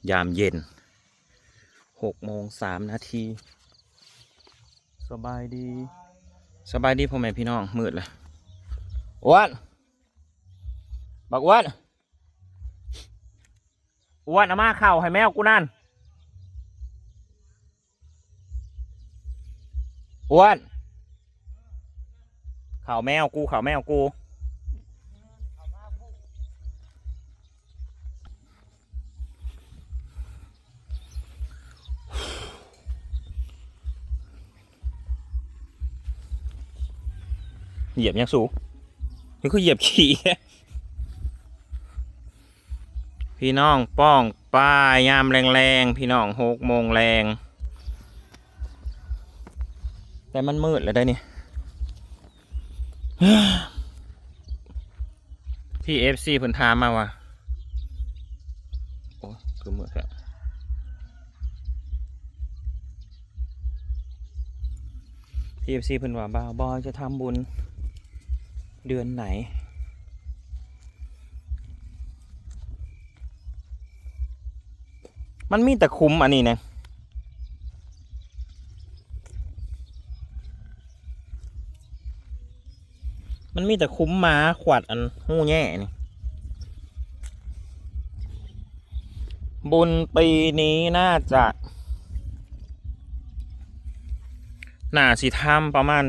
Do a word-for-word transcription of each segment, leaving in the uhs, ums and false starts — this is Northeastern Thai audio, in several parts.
ยามเย็น หกโมงสามนาที สบายดี สบายดีพ่อแม่พี่น้อง มืดแล้ว อ้วน บักอ้วน อ้วน เอามาข้าวให้แมวกูนั่น อ้วน ข้าวแมวกู ข้าวแมวกู เหยียบยังสูง นี่คือเหยียบขี้ พี่น้องป้องป้ายยามแลงๆ พี่น้อง หกโมงแลง แต่มันมืดแล้วได้นี่ ที่ เอฟซี เพิ่นถามมาว่า โอ้ย คือมืดแท้ ที่ เอฟซี เพิ่นว่า บ่าวบอยจะทำบุญเดือนไหน มันมีแต่คุ้มอันนี้นะ มันมีแต่คุ้มหมาขวัดอันหูแย่นี่ บุญปีนี้น่าจะ น่าสิทำประมาณ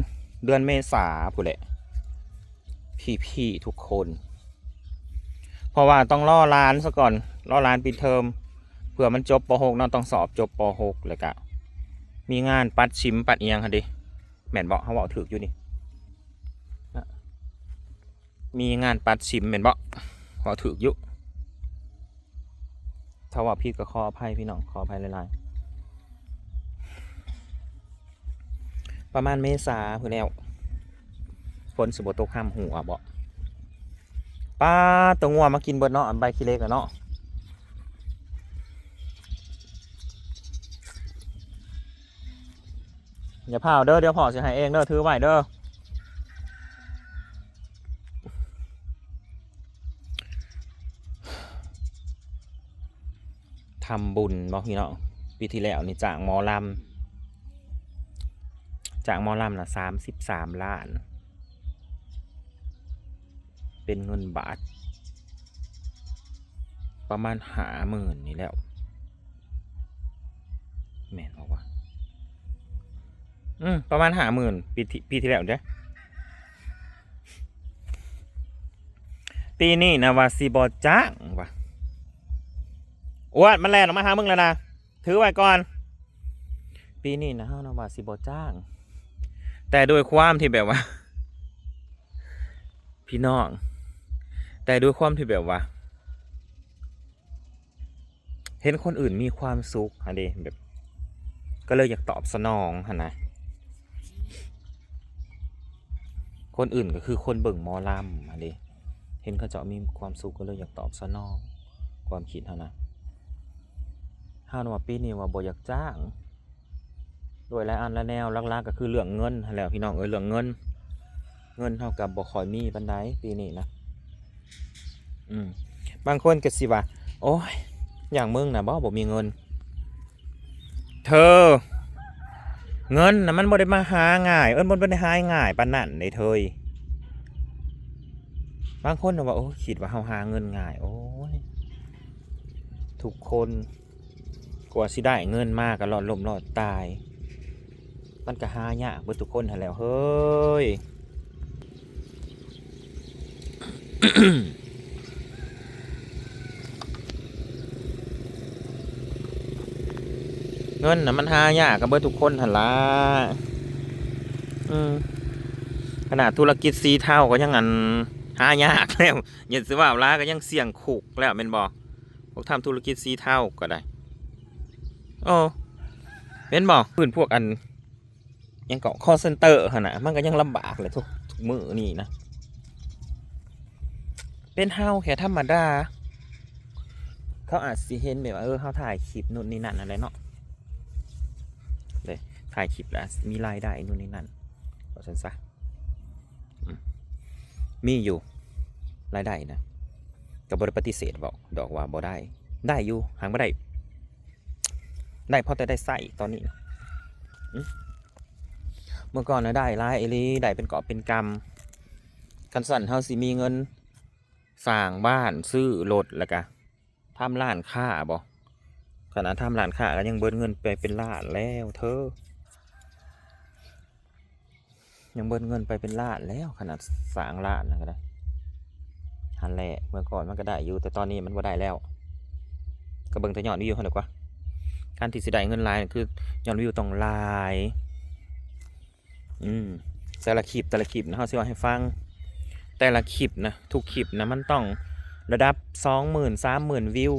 เดือนเมษาพู้นแหละ พี่ๆ ทุกคน เพราะว่าต้องรอหลานซะก่อน รอหลานปิดเทอม เพื่อมันจบ ป.หก เนาะ ต้องสอบจบ ป.หก แล้วก็มีงานปัดชิมปัดอิหยังหั่นเด้ แม่นบ่ เฮาเว้าถูกอยู่นี่ มีงานปัดชิมแม่นบ่ เว้าถูกอยู่ ถ้าเว้าผิดก็ขออภัยพี่น้อง ขออภัยหลายๆ ประมาณเมษาพู้นแล้ว ฝนสิบ่ตกห้ำหัวบ่ ป๊าด ตัวงัวมากินเบิดเนาะ อันใบขี้เหล็กอะเนาะ อย่าพาวเด้อ เดี๋ยวพ่อสิให้เองเด้อ ถือไว้เด้อ ทำบุญบ่พี่น้อง ปีที่แล้วนี่จ้างหมอลำ จ้างหมอลำน่ะ สามสิบสามล้าน เป็นเงินบาท ประมาณห้าหมื่นนี่แล้ว แม่นบ่วะ อืม ประมาณห้าหมื่น ปีที่ ปีที่แล้วเด้ ปีนี้นะว่าสิบ่จ้างว่ะ อ้วน มันแล่นออกมาหามึงแล้วนะ ถือไว้ก่อน ปีนี้นะเฮานะว่าสิบ่จ้าง แต่ด้วยความที่แบบว่า พี่น้อง แต่ด้วยความที่แบบว่า เห็นคนอื่นมีความสุขหั่นเด้ แบบ ก็เลยอยากตอบสนองหั่นนะ คนอื่นก็คือคนเบิ่งหมอลำหั่นเด้ เห็นเขาเจ้ามีความสุขก็เลยอยากตอบสนองความคิดเฮานะ เฮานะว่าปีนี้ว่าบ่อยากจ้าง ด้วยหลายอันหลายแนว หลักๆ ก็คือเรื่องเงินหั่นแหละพี่น้องเอ้ย เรื่องเงิน เงินเฮาก็บ่ค่อยมีปานใดปีนี้นะ อืม บางคนก็สิว่า โอ้ย อย่างมึงน่ะบ่ บ่มีเงิน เธอ เงินน่ะมันบ่ได้มาหาง่าย เอิ้น บ่ได้หาง่ายปานนั้นเด้เธอ บางคนน่ะว่า โอ้ย คิดว่าเฮาหาเงินง่าย โอ้ย ทุกคน กว่าสิได้เงินมาก็รอดล้มรอดตาย มันก็หายากเบิดทุกคนหั่นแหล้วเฮ้ย เงินน่ะมันหายากกันเบิดทุกคนหั่นล่ะ อืม ขนาดธุรกิจสีเทาก็ยังอันหายากแล้ว อย่าสิว่าหลายก็ยังเสี่ยงคุกแล้วแม่นบ่ พวกทำธุรกิจสีเทาก็ได้ โอ้ แม่นบ่ พื้นพวกอัน หยังเกาะ call center หั่นน่ะ มันก็ยังลำบากเลยทุก ทุกมื้อนี่นะ เป็นเฮาแค่ธรรมดา เขาอาจสิเห็นแบบว่า เออ เฮาถ่ายคลิปนู่นนี่นั่นอะไรเนาะ เลย ถ่ายคลิปแล้วมีรายได้นู่นนี่นั่น ว่าซั่นซะ อืม มีอยู่ รายได้นะ ก็บ่ได้ปฏิเสธเว้าดอกว่าบ่ได้ ได้อยู่ หากบ่ได้ ได้พอแต่ได้ใช้ตอนนี้นะ อืม เมื่อก่อนนะได้หลายอีหลี ได้เป็นกอบเป็นกำ คันซั่นเฮาสิมีเงินสร้างบ้าน ซื้อรถ แล้วกะทำร้านค้าบ่ ขนาดทำร้านค้าก็ยังเบิดเงินไปเป็นล้านแล้วเธอ ยังเบิดเงินไปเป็นล้านแล้ว ขนาดสร้างร้านนั่นก็ได้ หั้นแหละ เมื่อก่อนมันก็ได้อยู่ แต่ตอนนี้มันบ่ได้แล้ว ก็เบิ่งแต่ยอดวิวหั้นดีกว่า การที่สิได้เงินหลายน่ะคือยอดวิวต้องหลาย อืม แต่ละคลิป แต่ละคลิปนะ เฮาสิเว้าให้ฟัง แต่ละคลิปนะ ทุกคลิปนะ มันต้องระดับสองหมื่น สามหมื่นวิว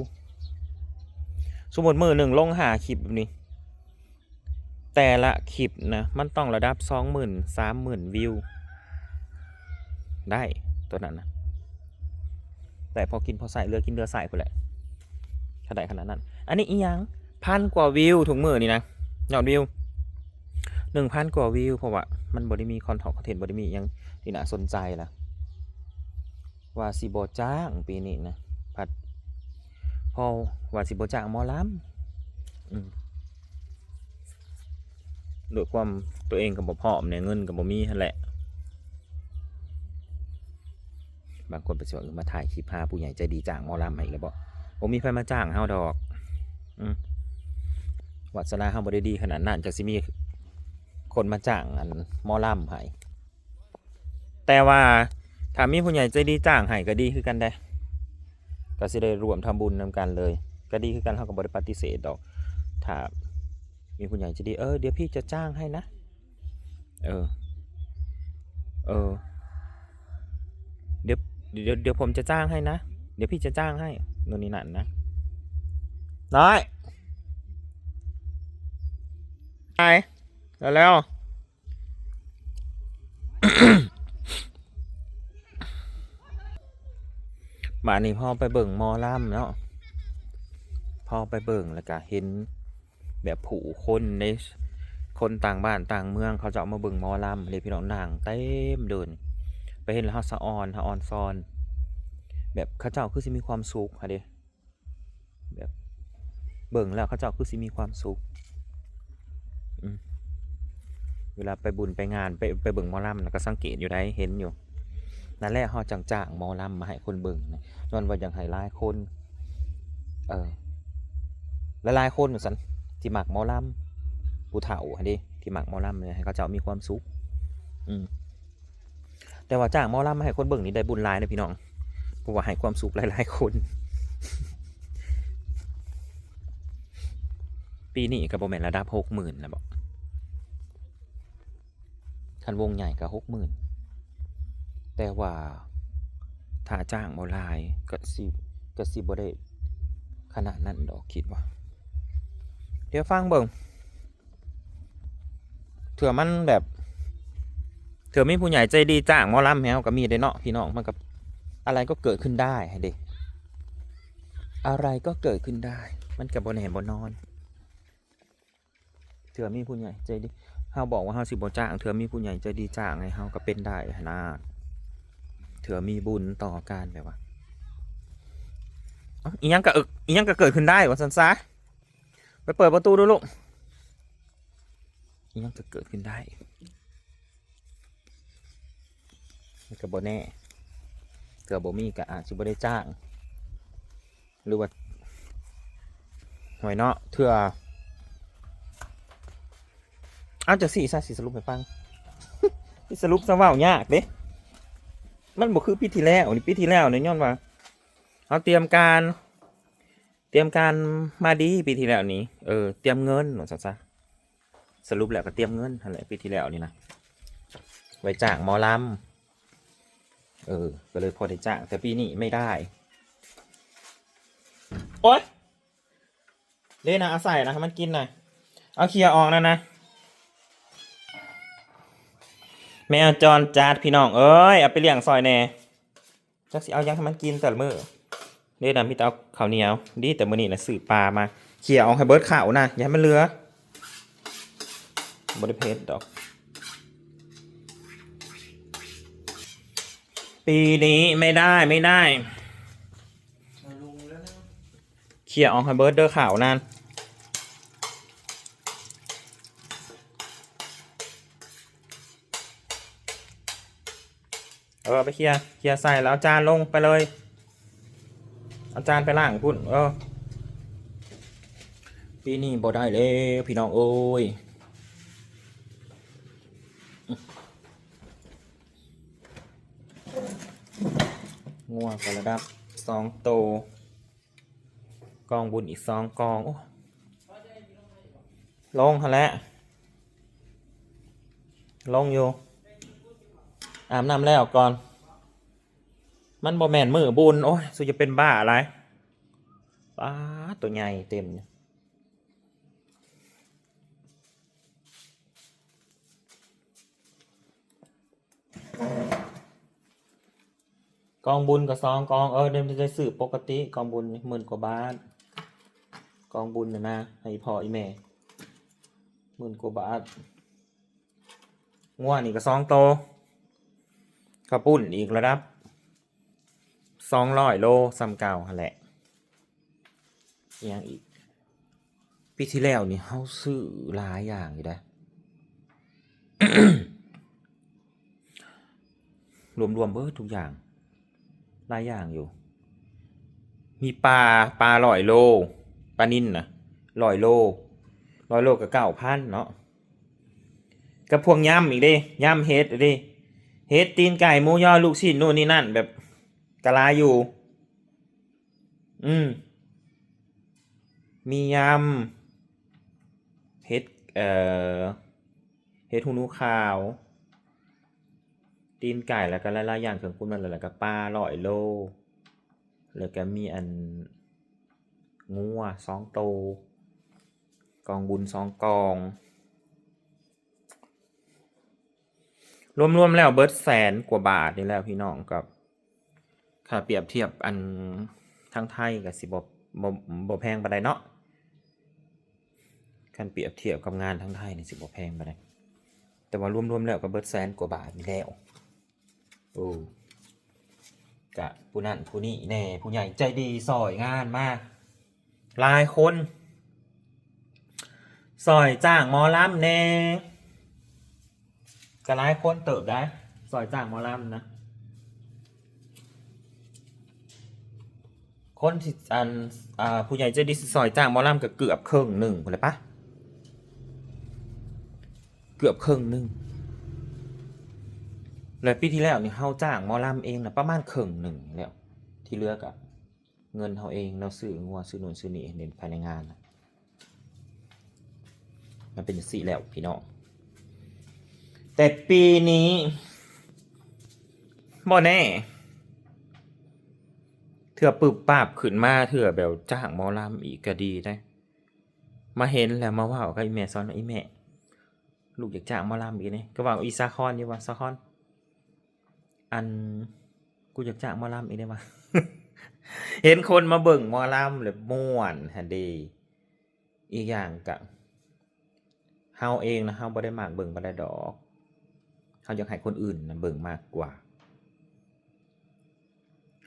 สมมุติมื้อหนึ่งลงห้าคลิปแบบนี้ แต่ละคลิปนะ มันต้องระดับสองหมื่น สามหมื่นวิว ได้ ตัวนั้นนะ ได้พอกินพอใช้ เหลือกินเหลือใช้พู้นแหละ ถ้าได้ขนาดนั้น อันนี้อีหยัง พันกว่าวิวทุกมื้อนี่นะ ยอดวิว หนึ่งพันกว่าวิว เพราะว่ามันบ่ได้มีคอนเทนต์ คอนเทนต์บ่ได้มีอิหยังที่น่าสนใจล่ะ ว่าสิบ่จ้างปีนี้นะ พัด พอว่าสิบ่จ้างหมอลำ อืม ด้วยความตัวเองก็บ่พร้อมเนี่ย เงินก็บ่มีหั้นแหละ บางคนไปสิว่า เออ มาถ่ายคลิปหาผู้ใหญ่ใจดีจ้างหมอลำให้อีกแล้วบ่ บ่มีไผมาจ้างเฮาดอก อืม วาสนาเฮาบ่ได้ดีขนาดนั้น จักสิมีคนมาจ้างอันหมอลำให้ แต่ว่าถ้ามีผู้ใหญ่ใจดีจ้างให้ก็ดีคือกันเด้ ก็สิได้ร่วมทำบุญนำกันเลย ก็ดีคือกัน เฮาก็บ่ได้ปฏิเสธดอก ถ้ามีผู้ใหญ่ใจดี เออ เดี๋ยวพี่จะจ้างให้นะ เออ เออ เดี๋ยว เดี๋ยว เดี๋ยวผมจะจ้างให้นะ เดี๋ยวพี่จะจ้างให้ นู่นนี่นั่นนะ น้อย ไป แล้ว บาดนี้พอไปเบิ่งหมอลำเนาะ พอไปเบิ่งแล้วก็เห็นแบบผู้คนใน คนต่างบ้านต่างเมืองเขาเจ้ามาเบิ่งหมอลำเด้พี่น้อง นั่งเต็มเดิน ไปเห็นแล้วเฮาสะออน เฮาออนซอน แบบเขาเจ้าคือสิมีความสุขหั้นเด้ แบบเบิ่งแล้วเขาเจ้าคือสิมีความสุข อืม เวลาไปบุญไปงาน ไป ไปเบิ่งหมอลำนะ ก็สังเกตอยู่ได้ เห็นอยู่ นั่นแหละ เฮาจั่งจ้างหมอลำมาให้คนเบิ่งนะ ย้อนว่าอยากให้หลายคน เออ หลายๆคนว่าซั่น ที่มักหมอลำ ผู้เฒ่าหั้นเด้ ที่มักหมอลำเนี่ย ให้เขาเจ้ามีความสุข อืม แต่ว่าจ้างหมอลำมาให้คนเบิ่งนี่ได้บุญหลายนะพี่น้อง เพราะว่าให้ความสุขหลายๆคน ปีนี้ก็บ่แม่นระดับหกหมื่นแล้วบ่ คันวงใหญ่ก็หกหมื่น แต่ว่าถ้าจ้างบ่หลายก็สิ ก็สิบ่ได้ขนาดนั้นดอก คิดว่า เดี๋ยวฟังเบิ่ง เทื่อมันแบบ เทื่อมีผู้ใหญ่ใจดีจ้างหมอลำให้เฮาก็มีเด้เนาะพี่น้อง มันก็ อะไรก็เกิดขึ้นได้เด้ อะไรก็เกิดขึ้นได้ มันก็บ่แน่บ่นอน เทื่อมีผู้ใหญ่ใจดี เฮาบอกว่าเฮาสิบ่จ้าง เทื่อมีผู้ใหญ่ใจดีจ้างให้เฮาก็เป็นได้หั้นนะ เทื่อมีบุญต่อกันแบบว่า เอ้า อีหยังก็เอิก อีหยังก็เกิดขึ้นได้ว่าซั่นซะ ไปเปิดประตูดูลูก อีหยังก็เกิดขึ้นได้ มันก็บ่แน่ เทื่อบ่มีก็อาจสิบ่ได้จ้าง หรือว่า หวยเนาะ เทื่อ เอาจั่งซี้ซะ สิสรุปให้ฟัง สิสรุปซะ เว้ายากเด้ มันบ่คือปีที่แล้วนี่ ปีที่แล้วนี่ย้อนว่า เฮาเตรียมการ เตรียมการมาดีปีที่แล้วนี่ เออ เตรียมเงินว่าซั่นซะ สรุปแล้วก็เตรียมเงินหั้นแหละ ปีที่แล้วนี่นะ ไว้จ้างหมอลำ เออ ก็เลยพอได้จ้าง แต่ปีนี้ไม่ได้ โอ๊ย เด้นะ เอาใส่นะ ให้มันกินหน่อย เอาเขี่ยออกนั่นนะ แมวจรจัดพี่น้องเอ้ย เอาไปเลี้ยงซอยแหน่ จักสิเอาหยังให้มันกินแต่ละมื้อ เด้นะ มีแต่เอาข้าวเหนียว ดีแต่มื้อนี้นะซื้อปลามา เขี่ยออกให้เบิดข้าวนะ อย่าให้มันเหลือ บ่ได้เผ็ดดอก ปีนี้ไม่ได้ ไม่ได้ เขี่ยออกให้เบิดเด้อข้าวนั่น เอาไปเคลียร์ เคลียร์ใส่แล้วเอาจานลงไปเลย เอาจานไปล้างพุ่น เออ ปีนี้บ่ได้แล้วพี่น้องเอ้ย งัวก็ระดับสองโต กองบุญอีกสองกอง โอ้ ลงหั่นแหละ ลงอยู่ อาบน้ำแล้วก่อน มันบ่แม่นมื้อบุญ โอ้ย สุจะเป็นบ้าอะไร ป๊าด ตัวใหญ่เต็มอยู่ กองบุญกับสองกอง เออ เดี๋ยวจะซื้อปกติ กองบุญนี่หมื่นกว่าบาท กองบุญน่ะนะ ให้พ่ออีแม่ หมื่นกว่าบาท งัวนี่ก็สองโต ข้าวปุ้นอีกระดับ สองร้อยโล ส่ำเก่าหั่นแหละ อิหยังอีก ปีที่แล้วนี่เฮาซื้อหลายอย่างอยู่เด้ รวมๆเบิดทุกอย่าง หลายอย่างอยู่ มีปลา ปลาร้อยโล ปลานิลนะ ร้อยโล ร้อยโลก็เก้าพันเนาะ กับพวกยำอีกเด้ ยำเห็ดอีกเด้ เห็ด ตีนไก่ หมูยอ ลูกชิ้น นู่นนี่นั่น แบบ กะหลายอยู่ อืม มียำ เห็ด เอ่อ เห็ดหูหนูขาว ตีนไก่ แล้วก็หลายๆอย่าง เครื่องปรุงนั่นแหละ แล้วก็ปลาร้อยโล แล้วก็มีอัน งัวสองโต กองบุญสองกอง รวมๆแล้วเบิดแสนกว่าบาทนี่แหละพี่น้อง กับ ถ้าเปรียบเทียบอันทางไทยก็สิบ่ บ่ บ่แพงปานใดเนาะ คันเปรียบเทียบกับงานทางไทยนี่สิบ่แพงปานใด แต่ว่ารวมๆแล้วก็เบิดแสนกว่าบาทนี่แล้ว โอ้ กะผู้นั่นผู้นี่แน่ ผู้ใหญ่ใจดีซอยงานมา หลายคน ซอยจ้างหมอลำแน่ ก็หลายคนเติบได้ ซอยจ้างหมอลำนะ คนที่อัน อ่า ผู้ใหญ่ใจดีสิซอยจ้างหมอลำก็เกือบครึ่งหนึ่งพู้นแหละปะ เกือบครึ่งหนึ่ง และปีที่แล้วนี่เฮาจ้างหมอลำเองนะประมาณครึ่งหนึ่งแล้ว ที่เหลือก็เงินเฮาเอง เราซื้องัวซื้อนู่นซื้อนี่ให้เน้นภายในงานนะ มันเป็นจังซี้แล้วพี่น้อง แต่ปีนี้บ่แน่ เทื่อปึบปาบขึ้นมา เทื่อแบบจ้างหมอลำอีกก็ดีได้ มาเห็นแล้วมาเว้ากับอีแม่สอน อีแม่ ลูกอยากจ้างหมอลำอีกนี่ ก็เว้าอีสาคอนอยู่ว่า สาคอน อัน กูอยากจ้างหมอลำอีกได้ว่า เห็นคนมาเบิ่งหมอลำแล้วม่วนหั่นเด้ อีกอย่างกะ เฮาเองนะ เฮาบ่ได้มักเบิ่งปานใดดอก เฮาอยากให้คนอื่นนะเบิ่งมากกว่า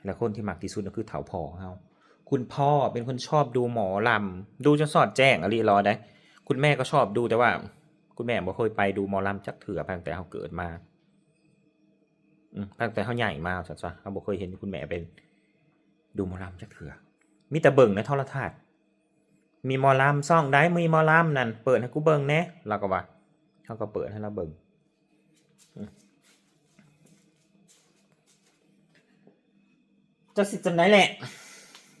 และคนที่มักที่สุดก็คือเฒ่าพ่อเฮา คุณพ่อเป็นคนชอบดูหมอลำ ดูจนสอดแจ้งอีหลีหรอได้ คุณแม่ก็ชอบดู แต่ว่า คุณแม่บ่เคยไปดูหมอลำจักเทื่อตั้งแต่เฮาเกิดมา อืม ตั้งแต่เฮาใหญ่มา ซั่นซะ เฮาบ่เคยเห็นคุณแม่ไปดูหมอลำจักเทื่อ มีแต่เบิ่งในโทรทัศน์ มีหมอลำช่องใด มีหมอลำนั่น เปิดให้กูเบิ่งแหน่ ลาวก็ว่า เฮาก็เปิดให้ลาวเบิ่ง อืม จักสิจั่งใดแหละ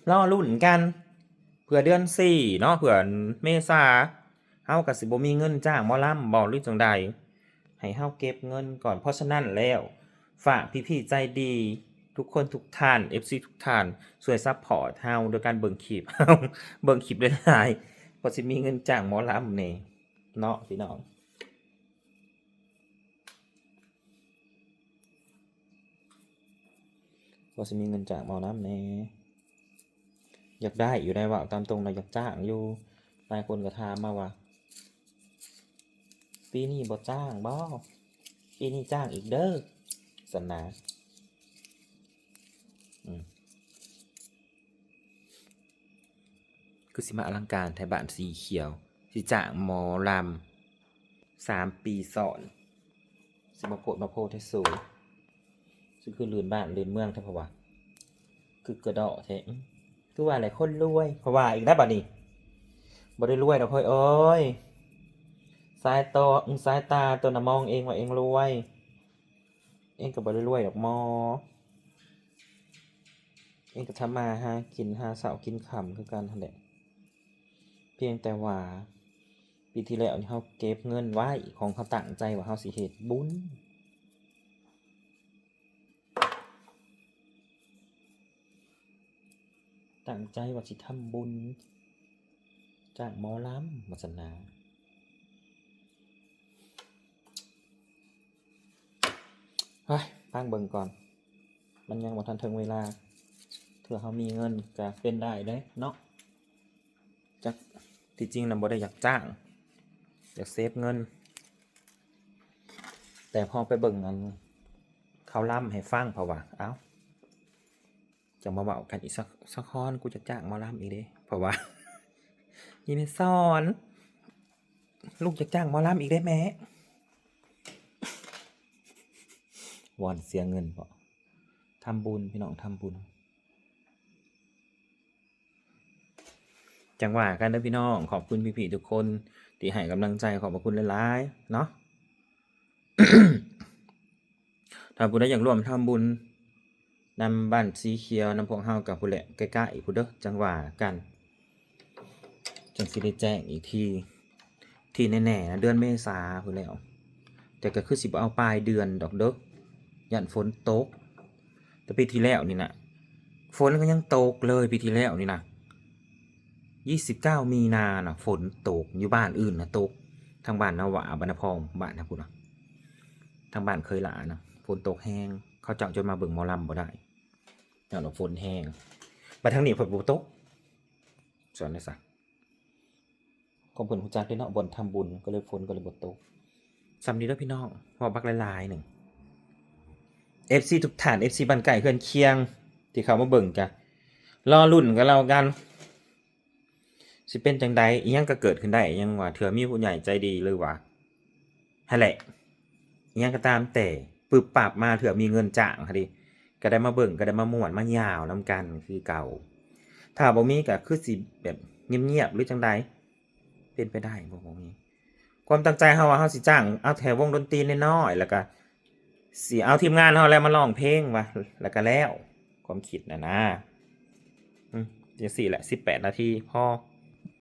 รอลุ้นกัน เผื่อเดือนสี่เนาะ เผื่อเมษา เฮาก็สิบ่มีเงินจ้างหมอลำบ่ หรือจั่งใด ให้เฮาเก็บเงินก่อน เพราะฉะนั้นแล้ว ฝากพี่ๆใจดีทุกคนทุกท่าน เอฟซี ทุกท่าน ช่วยซัพพอร์ตเฮาโดยการเบิ่งคลิป เบิ่งคลิปหลายๆ พอสิมีเงินจ้างหมอลำแหน่เนาะพี่น้อง พอสิมีเงินจ้างหมอลำแหน่ อยากได้อยู่ได้ เว้าตามตรงนะ อยากจ้างอยู่ หลายคนก็ถามมาว่า ปีนี้บ่จ้างบ่ ปีนี้จ้างอีกเด้อ ซั่นนะ อืม คือสิมาอลังการแท้ บ้านสีเขียว สิจ้างหมอลำ สามปีซ้อน สิมาโพดมาโพดให้สูง คือคือลื่นบ้านลื่นเมืองแท้ เพราะว่า คือกระเดาะแท้ อืม คือว่าอะไรคนรวย เพราะว่าอีกแล้วบัดนี้ บ่ได้รวยดอกเฮ้ยเอ้ย สายตา อืม สายตาตัวน่ะมองเองว่าเองรวย เองก็บ่ได้รวยดอกหมอ เองก็ทำมาหากิน หาเช้ากินค่ำคือกันหั้นแหละ เพียงแต่ว่า ปีที่แล้วนี่เฮาเก็บเงินไว้ ของเฮาตั้งใจว่าเฮาสิเฮ็ดบุญ ตั้งใจว่าสิทำบุญ จ้างหมอลำ ว่าซั่นนะ เฮ้ย ฟังเบิ่งก่อน มันยังบ่ทันถึงเวลา เทื่อเฮามีเงินก็เป็นได้เด้เนาะ จัก ที่จริงน่ะบ่ได้อยากจ้าง อยากเซฟเงิน แต่พอไปเบิ่งอัน เขาลำให้ฟัง เพราะว่า เอ้า จะมาเว้ากันอีกสัก สักคอน กูจะจ้างหมอลำอีกเด้ เพราะว่า อีแม่สอน ลูกจะจ้างหมอลำอีกได้แม่ วอนเสียเงินบ่ ทำบุญพี่น้อง ทำบุญ จังว่ากันเด้อพี่น้อง ขอบคุณพี่ๆทุกคนที่ให้กำลังใจ ขอบพระคุณหลายๆเนาะ ถ้าผู้ใดอยากร่วมทำบุญนำบ้านสีเขียวนำพวกเฮากับผู้แหละใกล้ๆผู้เด้อ จังว่ากัน จังสิได้แจ้งอีกที ที่แน่ๆนะ เดือนเมษาพู้นแหล้ว แต่ก็คือสิบ่เอาปลายเดือนดอกเด้อ ย่านฝนตก แต่ปีที่แล้วนี่นะ ฝนก็ยังตกเลยปีที่แล้วนี่นะ ยี่สิบเก้ามีนาน่ะ ฝนตก อยู่บ้านอื่นนะตก ทางบ้านนาหวา บ้านนาพอง บ้านนะพู้นนะ ทางบ้านเคยหลานะ ฝนตกแฮง เขาเจ้าจนมาเบิ่งหมอลำบ่ได้ ย้อนว่าฝนแฮง บัดทางนี้ฝนบ่ตก สอนได้ซะ ของเพิ่นฮู้จักเด้เนาะ บ่อนทำบุญ ก็เลยฝนก็เลยบ่ตก ส่ำนี้เด้อพี่น้อง เว้าบักหลายๆหนึ่ง เอฟซีทุกท่าน เอฟซีบ้านใกล้เฮือนเคียง ที่เข้ามาเบิ่งกะ รอลุ้นกันแล้วกัน สิเป็นจังใด อิหยังก็เกิดขึ้นได้ ยังว่าเทื่อมีผู้ใหญ่ใจดีหรือว่า หั่นแหละ อิหยังก็ตามแต่ ปึบปับมาเทื่อมีเงินจ้างหั้นเด้ ก็ได้มาเบิ่ง ก็ได้มาม่วน มายาวนำกันคือเก่า ถ้าบ่มีก็คือสิแบบเงียบๆ หรือจังใด เป็นไปได้บ่ บ่มี ความตั้งใจเฮาว่าเฮาสิจ้างเอาแค่วงดนตรีน้อยๆ แล้วก็สิเอาทีมงานเฮาแหละมาร้องเพลงว่า แล้วก็แล้ว ความคิดน่ะนะ อืม จังซี่แหละ สิบแปดนาทีพอ